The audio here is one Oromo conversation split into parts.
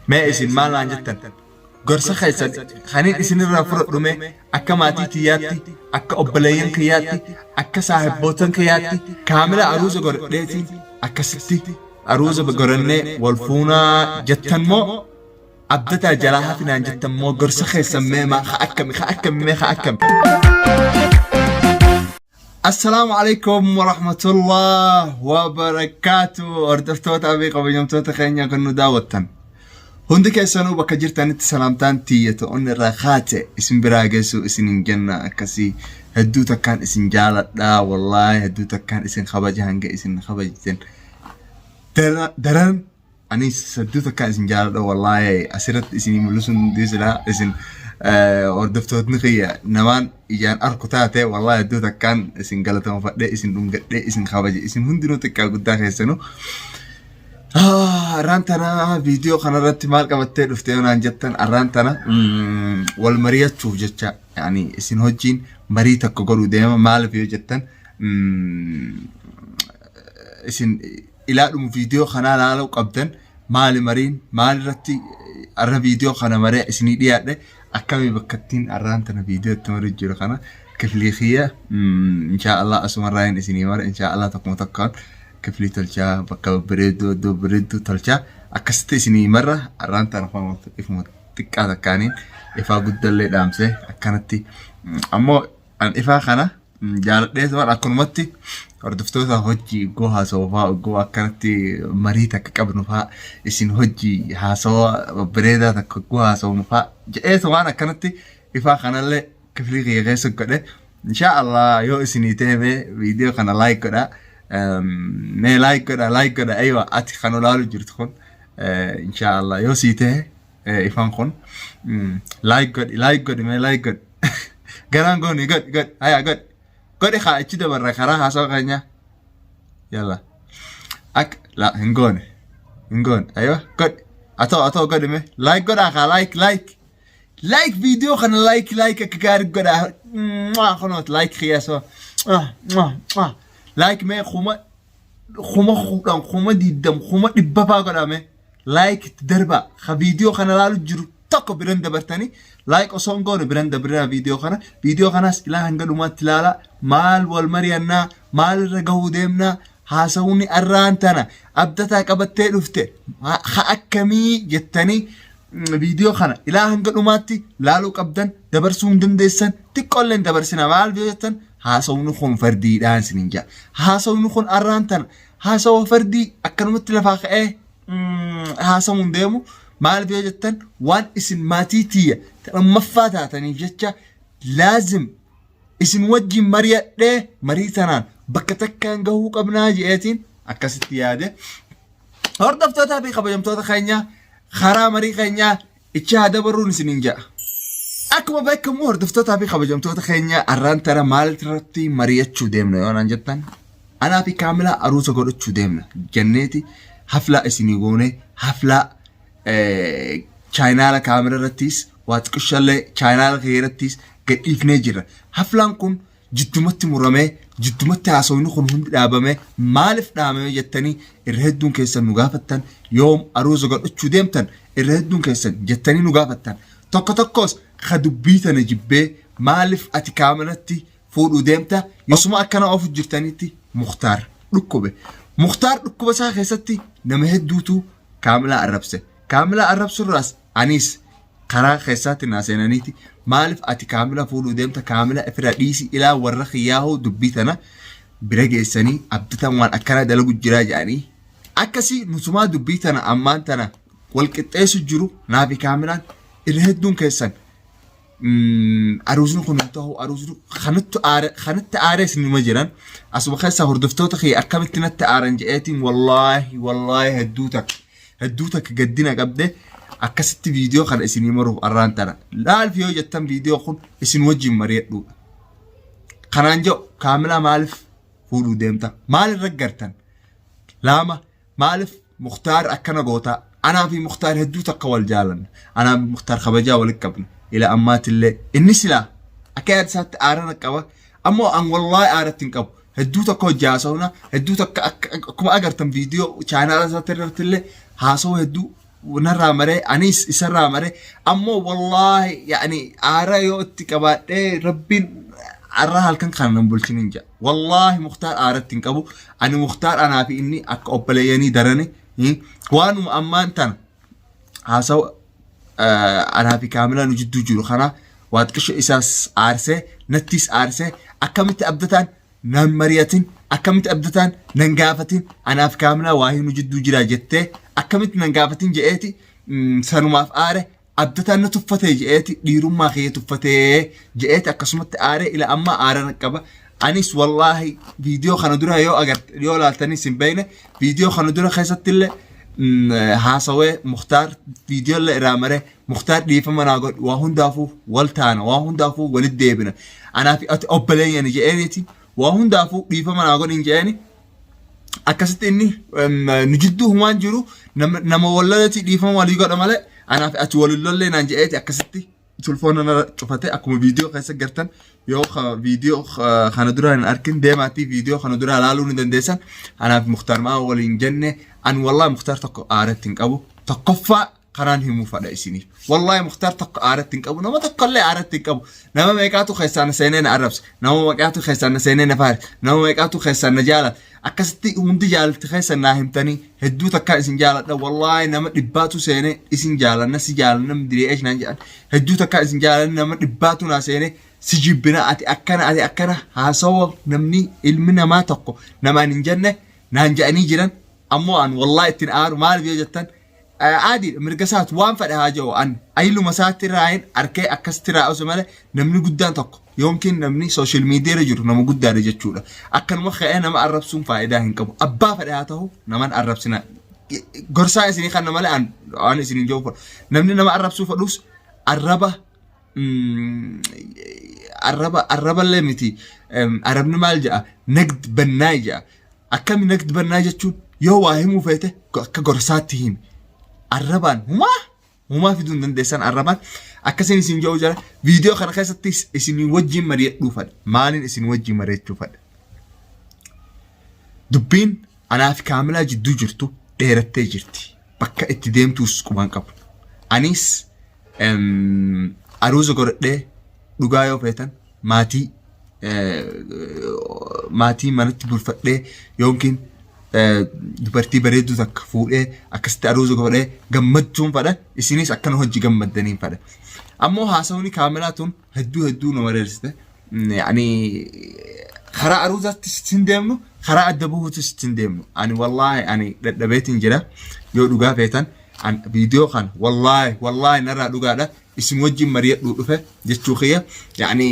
Mee isin maal naan jettan? Gorsa keessan kanin isinirraa fudhadhu mee akka maatii tiyyaatti, akka obboleeyyan kiyyaatti, akka saahibbootan kiyyaatti kaamila aruuza godhadheetiin akkasitti aruuza godhannee wal fuunaa jettan moo abdataa jalaa hafinaan jettan moo gorsa keessan mee maa ka akkami ka akkami mee ka akkami. Assalaamu alaikum warahmatullah wabarakaatu hordoftoota fi kabajamtoota keenya kan nu daawwattan. Hundi keessanuu bakka jirtanitti salaamtaan tiyya ta'uun irraa kaate isin biraa geessu isin hin jenna akkasii hedduu takkaan isin jaaladha wallaahi hedduu takkaan isin kabaja hanga isin kabajjan daran Anis hedduu takkaan isin jaaladha wallaahi asirratti isinii mul'isuun dhiisilaa isin hordoftootni kiyya namaan ijaan arku taate wallaahi hedduu takkaan isin galatoomfadhee isin dhungadhee isin kabaje isin hundinuu xiqqaa guddaa keessanuu. Arraan tana viidiyoo kanarratti maal qabattee dhufte yoo naan jettan arraan tana wal mari'achuuf jecha yaani isin hojiin marii tokko godhuu deema maaliif yoo jettan isin ilaa dhumu viidiyoo kanaa laaluu qabdan maali mariin maal irratti arra viidiyoo kana maree isinii dhiyaadhe akkamii bakka ittiin arraan tana viidiyoo itti maru jiru kana kiflii kiyya inshaa Allah asumarraa hin isinii mara inshaa Allah tokkuma tokkoon kiflii tolchaa bakka babbareedduu iddoo babbareedduu tolchaa akkasitti isinii marra arraan tana kun ifuma xiqqaa takkaaniin ifaa guddallee dhaamsee akkanatti ammoo an ifaa kana jaaladhee turan akkanumatti hordoftoota hojii iggoo haasawaa fa'aa iggoo akkanatti marii takka qabnu fa'aa isin hojii haasawaa babbareedaa takka iggoo haasawnu fa'aa jedhee tumaan akkanatti ifaa kanallee kiflii kiyya keessa godhe inshaa Allah yoo isinii ta'e mee viidiyoo kana like godhaa mee like godhaa like godhaa aywa ati kan olaalu jirtu kun inshaa Allah yoo sii ta'e ifaan kun like godhi like godhi mee like godhi garaan gooni godhi godhi haya godhi godhi haa achi dabarra karaa haasawa keenyaa yalla ak la hin goone hin goone aywa godhi atoo atoo godhi mee like godhaa kaa like like like viidiyoo kana like like akka gaarii godhaa mwah kunoot like kiyyasoo mwah mwah mwah like mee 10,000 20,000 100,000 faa godhaa mee like itti darbaa ka viidiyoo kana laalu jiru tokko biran dabartanii like osoo hin goone biran dabarina viidiyoo kana viidiyoo kanaas ilaa hanga dhumaatti ilaalaa maal wal mari'annaa maal irra gahuu deemnaa haasawni arraan tana abdataa qabattee dhufte ha akkamii jettanii viidiyoo kana ilaa hanga dhumaatti laaluu qabdan dabarsuu hin dandeessan xiqqoollee hin dabarsina maal yoo jettan haasawni kun fardiidhaan isinin jaa haasawni kun arraan tana haasawa fardii akkanumatti lafaa ka'ee haasamuun deemu maaliif yoo jettan waan isin maatii tiyya lammaffaa taataniif jecha laazim isin wajjin mari'adhee marii tanaan bakka takkaan gahuu qabnaa je'eetiin akkasitti yaade. Hordoftootaa fi kabajamtoota keenya karaa marii keenyaa ichi haa dabarruun isiniin ja'a. Akkuma beekamu hordoftootaa fi kabajamtoota keenya arraan tana maal irratti mari'achuu deemna yoo naan jettan anaa fi kaamilaa aruusa godhachuu deemna jenneeti haflaa isinii goone haflaa chaayinaala kaamila irrattis waa xiqqishallee chaayinaala kee irrattis gadhiifnee jirra. Haflaan kun jiddumatti muramee jiddumatti haasawni kun hundi dhaabame maaliif dhaabame jettanii irra hedduun keessan nu gaafattan yoom aruuza godhachuu deemtan irra hedduun keessan jettanii nu gaafattan tokko tokkos ka dubbii tana jibbee maaliif ati kaamalatti fuudhuu deemta osuma akkana oofu jirtanitti Muktaar dhukkube Muktaar dhukkuba isaa keessatti nama hedduutu kaamilaa arrabse kaamilaa arrabsurraas anis karaa keessaatti naa seenaniiti maaliif ati kaamila fuudhuu deemta kaamila ifirra dhiisi ilaa warra kiyyaahuu dubbii tana bira geessanii abdatan waan akkanaa dalagu jiraa jedhanii akkasii nutumaa dubbii tana ammaan tana wal qixxeessu jiru naafi kaamilaan irra hedduun keessan aruusni kun hin ta'u aruusni kanatti aare kanatti aarees numa jiran asuma keessaa hordoftoota kiyya akkamitti natti aaran jedheetiin wallaahi wallaahi hedduu takka hedduu takka gaddina qabde akkasitti viidiyoo kana isinii maruuf arraan tana laalfi yoo jettan viidiyoo kun isin wajjin mari'adhuudha kanaan jedhu kaamilaa maaliif fuudhuu deemta maal irra gartan laama Maalif Muktaar akkana gootaa? Anaa fi Muktaar hedduu takka wal jaalanna. Anaa fi Muktaar kabajaa walitti qabna. Ila ammaatillee inni silaa akka yaada isaatti aarana qaba. Ammoo an wallaahi aaratti hin qabu. Hedduu takka hojii haasawna. Hedduu takka akkuma agartan viidiyoo chaanaala isaatti irratti illee haasawa hedduu narraa maree, anis isarraa maree. Ammoo wallaahi yaani aara yoo itti qabaadhee rabbiin arra halkan kana nan bulchin hin jedha. Wallaahi Muktaar aaratti hin qabu. Ani Muktaar anaa fi inni akka obboleeyyanii darani. Waanuma ammaan tana haasawa anaa fi kaamilaa nu jidduu jiru kana waa xiqqisho isaas aarsee nattis aarsee, akkamitti abdataan nan mari'atin, akkamitti abdataan nan gaafatin, anaaf kaamilaa waahii nu jidduu jira jettee akkamitti nan gaafatin je'eeti sanumaaf aare. Abdataan na tuffatee je'eeti, dhiirummaa kiyya tuffatee je'eeti akkasumatti aaree ila amma aara qaba. Anis wallaahi viidiyoo kana dura yoo agarte, yoo laaltanis hin beekne, viidiyoo kana dura keessatti illee haasawee Muktaar viidiyoo illee irraa maree, Muktaar dhiifama naa godhu, waa hundaafuu wal taana, waa hundaafuu walitti deebina, anaa fi ati obboleeyyani je'eeniiti, waa hundaafuu dhiifama naa godhin je'eeni. Akkasitti inni nu jidduu humaan jiru nama walloleti dhiifama walii godha malee anaa fi ati walin lollee naan je'eeti akkasitti tulfoon nama cufate. Akkuma viidiyoo keessa gartan, yoo viidiyoo kana dura hin arkin deemaatii viidiyoo kana dura ilaaluu ni dandeessan. Anaaf Muktaar maa waliin jenne, an wallaahi Muktaar tokko aaratti hin qabu. Tokkoffaa kanaan himuu fadha isiniif, wallaahi Muktaar tokko aaratti hin qabu, nama tokkollee aaratti hin qabu. Nama meeqaatu keessaan seenee na arrabse, nama meeqaatu keessaan na seenee na faare, nama meeqaatu keessaan na jaalata. Akkasitti hundi jaalatti keessan naa himtanii, hedduu takkaan isin jaaladha. Wallaahi nama dhibbaatu seenee isin jaalanna, si jaalanna, diree naan jedhan. Hedduu takkaan isin jaalanna, nama dhibbaatu naa seenee si jibbina, ati akkana, ati akkana, haasawa namni ilmi namaa tokko namaan hin jenne naan jedhanii jiran. Ammoo an wallaahi ittiin aaru. Maaliif yoo jettan, aadiidha, mirga isaati, waan fedhe haa jedhu. An ayiluma isaatti raayin arkee akkasitti raa'usu malee namni guddaan tokko yookiin namni social media irra jiru nama guddaadha jechuudha. Akkanuma ka'ee nama arrabsuun faayidaa hin qabu. Abbaa fedhe haa ta'u naman arrabsina. Gorsaa isinii kana malee an waan isin hin jiru. Namni nama arrabsuu fedhus arraba arraba arraballee miti. Arabni maal jedha? Naqd bannaa jedha. Akkami naqd bannaa jechuun? Yoo waa himuu feete akka gorsaatti himi. Arrabaan humaa humaa fiduu hin dandeessan arrabaan. Akkasiin isin jedhu jira. Viidiyoo kana keessatti isin wajjin mari'adhuu fadha. Maaliin isin wajjin mari'achuu fadha? Dubbiin anaa fi kaamilaa jidduu jirtu dheerattee jirti. Bakka itti deemtuus quban qabu. Anis aruuza godhadhee, dhugaa yoo feetan maatii manatti bulfadhee yookiin dubartii bareedduu takka fuudhee akkasitti aruuza godhee gammachuun fadha. Isinis akkana hojii gammaddaniin fadha. Ammoo haasawni kaamilaa tun hedduu hedduu nama reersite. Yani karaa aruuzaattis hin deemnu, karaa adda bahuuttis hin deemnu. Ani wallaahi ani dadhabeetiin jira. Yoo dhugaa feetan an viidiyoo kana wallaahi wallaahi narraa dhugaadha isin wajjin mari'adhuu dhufe jechuu kiyya. Yani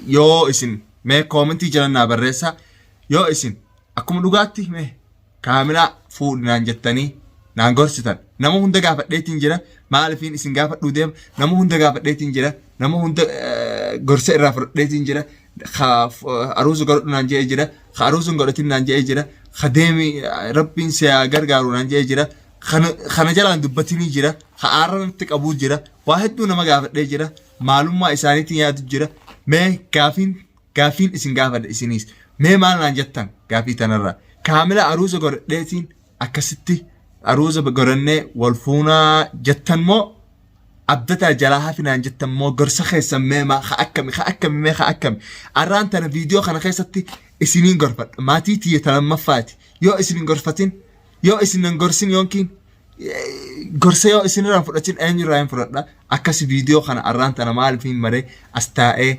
yoo isin mee koomentii jala naa barreessaa, yoo isin akkuma dhugaatti mee kaamilaa fuudhi naan jettanii naan gorsitan. Nama hunda gaafadheetiin jira. Maalifiin isin gaafadhuu deema? Nama hunda gaafadheetiin jira, nama hunda gorsa irraa fudhadheetiin jira. Ka aruusa godhadhu naan jedhee jira, ka aruusa hin godhatin naan jedhee jira, ka deemi rabbiin si haa gargaaru naan jedhee jira, kana jalaan dubbatinii jira, ka aarra natti qabuu jira. Waa hedduu nama gaafadhee jira, maalummaa isaaniitiin yaadu jira. Mee gaafiin isin gaafadha, isiniis mee maal naan jettan gaafii tanarraa? Kaamila aruusa godhadheetiin akkasitti aruusa godhannee wal fuunaa jettan moo abdataa jalaa hafinaan jettan moo? Gorsa keessan mee maa ka akkami, ka akkami, mee ka akkami? Arraan tana viidiyoo kana keessatti isiniin gorfadha. Maatii tiyya ta lammaffaati. Yoo isin hin gorfatin, yoo isin hin gorsin yookiin gorsa yoo isinirraa hin fudhatin, eenyurraa hin fudhadha? Akkasi viidiyoo kana arraan tana maaliif hin maree as taa'ee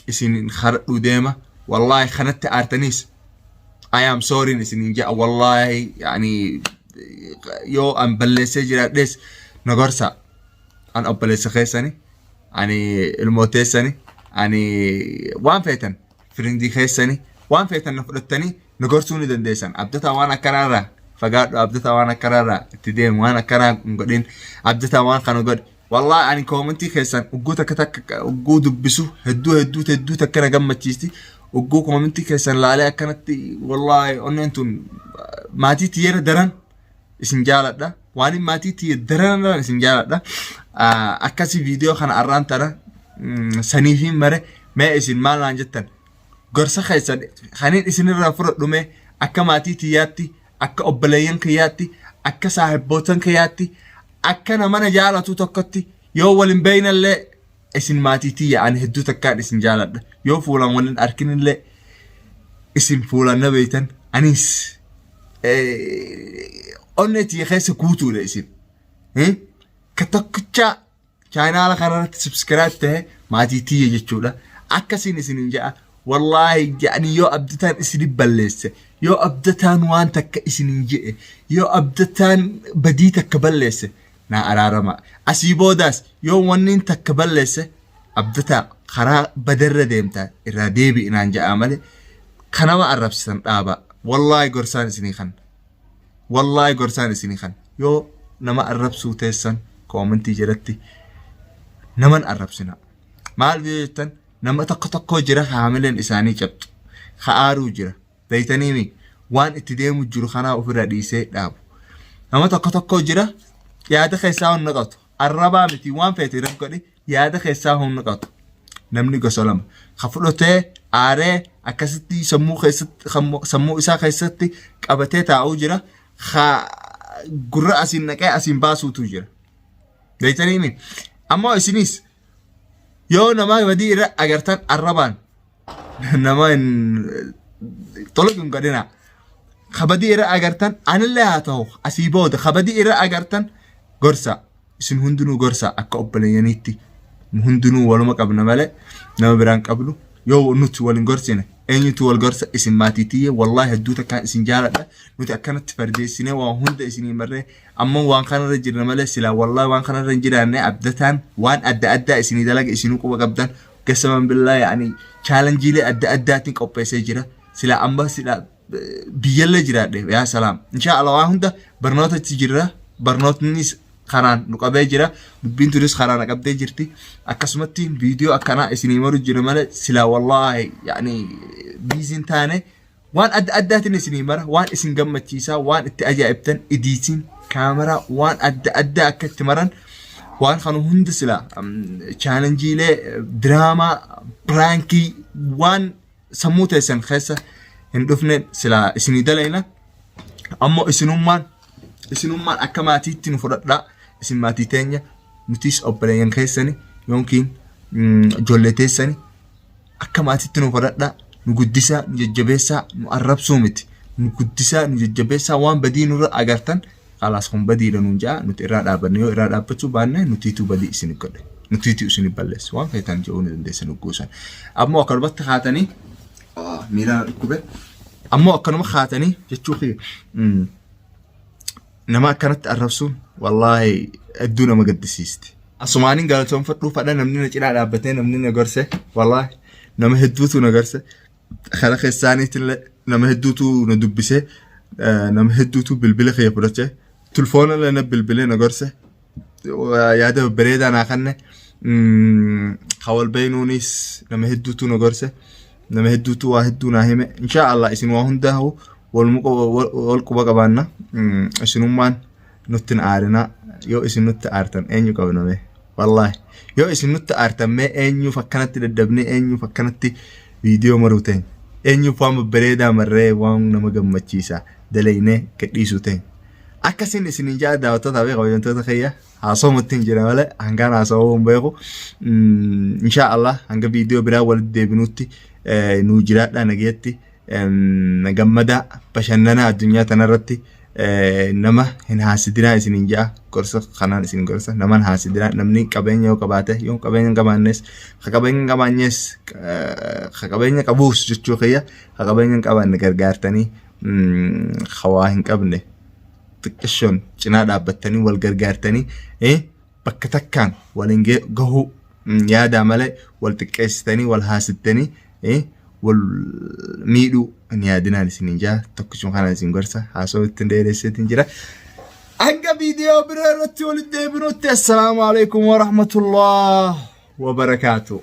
isin kadhadhuu deema. Wallaahi kanatti aartaniis I am sorry isinin jedha. Wallaahi yani yoo an balleessee jiraadhes na gorsa. An obboleessa keessani, ani ilmooteessani, ani waan feetan firindii keessani, waan feetan na fudhattanii na gorsuu ni dandeessan. Abdataa waan akkanaarraa fagaadhu, abdataa waan akkanaarraa itti deemu, waan akkanaa hin godhin, abdataa waan kana godhi. Wallaahi ani koomentii keessan ugguu takka takka ugguu dubbisu hedduu hedduu hedduu takka na gammachiisti. Ugguu koomentii keessan laalee akkanatti wallaahi onneen tun maatii tiyyeera daran isin jaaladha. Waan maatii tiyye daran daran isin jaaladha. Akkasi viidiyoo kana arraan tana saniifiin mare. Mee isin maal naan jettan? Gorsa keessan kaniin isinirraa fudhadhu mee akka maatii tiyyaatti, akka obboleeyyan kiyyaatti, Akka saahibbootan kiyyaatti, akka nama na jaalatu tokkotti, yoo wal hin beeynellee isin maatii tiyya, ani hedduu takkaan isin jaaladha. Yoo fuulaan wal hin arkinillee isin fuulaan na beeytan, anis onnee tiyya keessa guutuudha isin. Ka tokkichaa chaanaala kanarratti subscribe ta'e maatii tiyya jechuudha. Akkasiin isinin ja'a. Wallaahi jedhanii yoo abdataan isin balleesse, yoo abdataan waan takka isinin je'e, yoo abdataan badii takka balleesse naa araarama. Asii boodaas yoo wanniin takka balleesse, abdataa karaa badarra deemtaa irraa deebi'i naan ja'a malee kanama arrabsitan dhaabaa. Wallaahi gorsaan isinii kan. Wallaahi gorsaan isinii kan. Yoo nama arrabsuu teessan koomentii jalatti naman arrabsina. Maal yoo jettan, nama tokko tokko jira haamileen isaanii cabxu. Ka aaruu jira. Beeytaniimi waan itti deemu jiru kanaa ofirraa dhiisee dhaabu. Nama tokko tokko jira yaada keessaa humna qabtu. Arrabaa miti, waan feete irra godhi, yaada keessaa humna qabtu. Namni gosa lama. Ka fudhatee aaree akkasitti sammuu keessatti sammuu isaa keessatti qabatee taa'uu jira. Ka gurra asiin naqee asiin baasuutu jira. Beeytaniimi. Ammoo isinis yoo nama badii irra agartan arrabaan nama hin tolu hin godhina. Kabadii irra agartan, anillee haa ta'u, asii booda kabadii irra agartan gorsa. Isin hundinuu gorsa, akka obboleeyyaniitti hundinuu waluma qabna malee nama biraan qabnu. Yoo nuti wal hin gorsine eenyutu wal gorsa? Isin maatii tiyya, wallaahi hedduu takkaan isin jaaladha. Nuti akkanatti fardeessinee waan hunda isinii marree ammoo waan kanarra jirra malee silaa wallaahi waan kanarra hin jiraanne abdataan waan adda addaa isinii dalaga, isinuu quba qabdan. Gasaman billaa yaani chaalenjiilee adda addaatiin qopheessee jira. Silaa amma silaa biyyallee jiraadhe, yaa salaam. Inshaa Allah waan hunda barnootatti jirra. Barnootnis karaan nu qabee jira. Dubbiin tunis karaa na qabdee jirti. Akkasumatti viidiyoo akkanaa isinii maru jira malee silaa wallaahi yaani biiziin taane waan adda addaatiin isinii mara, waan isin gammachiisaa, waan itti ajaa'ibtan, idiitiin kaameraa waan adda addaa akka itti maran, waan kana hunda silaa chaalenjiilee, diraamaa, piraankii, waan sammuu teessan keessa hin dhufne silaa isinii dalayna. Ammoo isinummaan akka maatiitti nu fudhadhaa. Isin maatii teenya, nutis obboleeyyan keessani yookiin ijoollee teessani. Akka maatiitti nu fudhadhaa, nu guddisaa, nu jajjabeessaa, nu arrabsuu miti. Nu guddisaa, nu jajjabeessaa. Waan badii nurra agartan, kalaas kun badiidha nuun ja'a, nuti irraa dhaabbanne. Yoo irraa dhaabbachuu baanne nutiitu badii isin godhe, nutiitu isin balleesse, waan feetan jedhuu ni dandeessan hogguusan. Ammoo akkanumatti kaatanii miila na dhukkube. Ammoo akkanuma kaatanii jechuu kiyya nama akkanatti arrabsuun wallaahi hedduu nama gaddisiisti. Asumaaniin galatoonfadhuu fadha namni na cinaa dhaabbatee, namni na gorse, wallaahi nama hedduutu na gorse. Kara keessaaniitillee nama hedduutu na dubbise, nama hedduutu bilbila kiyya fudhate, tulfoonallee na bilbilee na gorse, yaada babbareedaa naa kanne. Ka wal beeynuunis nama hedduutu na gorse, nama hedduutu waa hedduu naa hime. Inshaa Allah isin waa hundaa'u wal quba qabaanna. Isinummaan nutti hin aarinaa. Yoo isin nutti aartan eenyu qabna mee? Wallaahi yoo isin nutti aartan mee eenyuuf akkanatti daddabnee, eenyuuf akkanatti viidiyoo maruu teenya, eenyuuf waan babbareedaa marree waan nama gammachiisa dalaynee gadhiisuu teenya? Akkasiin isiniin ja'a, daawwattootaa fi kabajamtoota kiyya. Haasawumatti hin jira malee hangaan haasawuu hin beeku. Inshaa Allah hanga viidiyoo biraa walitti deebinutti nuu jiraadhaa nageetti, gammadaa, bashannanaa. Addunyaa tanarratti nama hin haasidinaa isiniin ja'a. Gorsa kanaan isin gorsa, nama hin haasidinaa. Namni qabeenya yoo qabaate, yoo qabeenya hin qabaannes, ka qabeenya hin qabaannes, ka qabeenya qabuus jechuu kiyya, ka qabeenya hin qabaanne gargaartanii, ka waa hin qabne xiqqishoon cinaa dhaabbattanii wal gargaartanii bakka takkaan waliin gahuu yaadaa malee wal xiqqeessitanii, wal haasittanii, wal miidhuu hin yaadinaan isiniin jaa. Tokkichuma kanaan isin gorsa, haasoo ittiin dheeresseetiin jira. Hanga viidiyoo biraa irratti walitti deebinutti, assalaamu alaikum warahmatullah wabarakaatu.